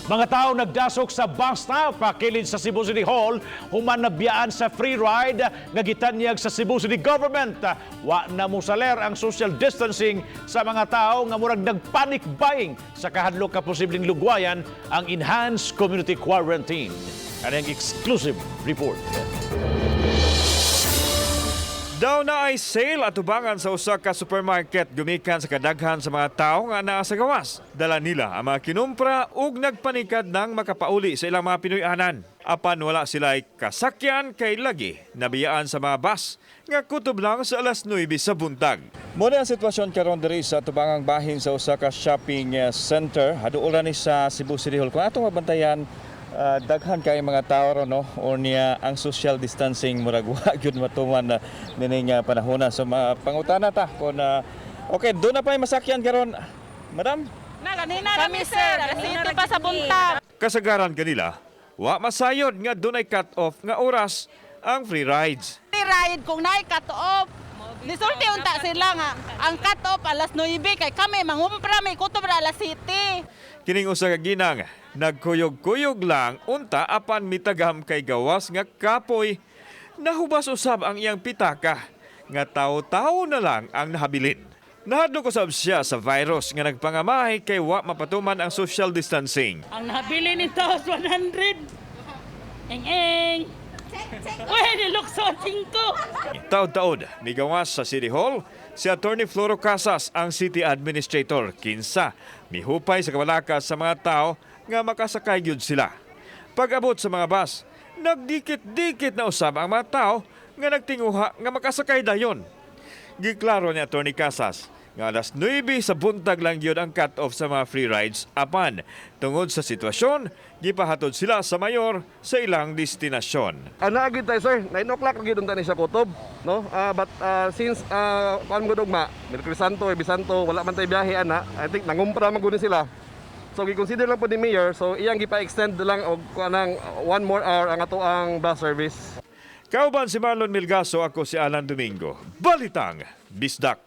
Mga tao nagdasok sa bus stop pakilid sa Cebu City Hall human nabiyaan sa free ride nga gitanyag sa Cebu City Government. Wa na mosaler ang social distancing sa mga tao nga murag nagpanic buying sa kahadlok ka posibleng lugwayan ang enhanced community quarantine. Kanang exclusive report. Daw naay sale atubangan sa usa ka supermarket gumikan sa kadaghan sa mga tawo nga naa sa gawas. Dala nila ang mga kinumpra ug nagpanikad ng makapauli sa ilang mga Pinoy-anan. Apan wala sila kasakyan kay lagi nabiyaan sa mga bus nga kutob lang sa alas 9 sa buntag. Mao ang sitwasyon karon diri sa atubangang bahin sa usa ka shopping center haduol ni sa Cebu City Hall. Kung atong mabantayan, daghan kay mga tao ron, no, or niya ang social distancing murag wa gyud matuman na nining panahona. So pangutana ta kung okay, doon na pa yung masakyan karon, madam? Na, ganina kami, sir. Alas 7 pa sa buntag. Kasagaran kanila wa masayod nga dunay cut off nga oras ang free rides. Free ride kung naay cut off. Nisulti unta sila nga ang cut off alas 9 kay kami mangumpra may kutob ra alas 7. Kining usa ka ginang nagkuyog-kuyog lang unta apan mitagam kay gawas nga kapoy. Nahubas usab ang iyang pitaka nga tawo-tawo na lang ang nahabilin. Nahadlok usab siya sa virus nga nagpangamay kay wa mapatuman ang social distancing. Ang nabili ni Taos 100. Eng eng. Uy, nilukso 5. Taod-taod, migawas sa City Hall si Attorney Floro Casas, ang City Administrator, kinsa mihupay sa kabalaka sa mga tao nga makasakay gyud sila. Pag-abot sa mga bus, nagdikit-dikit na usab ang mga tao nga nagtinguha nga makasakay dayon. Giklaro ni Attorney Casas nga alas 9 sa buntag lang gyud ang cut-off sa mga free rides, apan tungod sa sitwasyon, gipahatod sila sa mayor sa ilang destinasyon. Ana gyud tayo, sir, 9 o'clock gyud unta ni siya kutob, no? But since kuan mo dugma, Merkulis Santo, Huwebes Santo, wala man tay biyahe ana. I think nangumpra man gud ni sila. So gi-consider lang po ni Mayor, so iyang gipa-extend lang og kuanang one more hour ang ato ang bus service. Kauban si Marlon Milgaso, ako si Alan Domingo. Balitang Bisdak.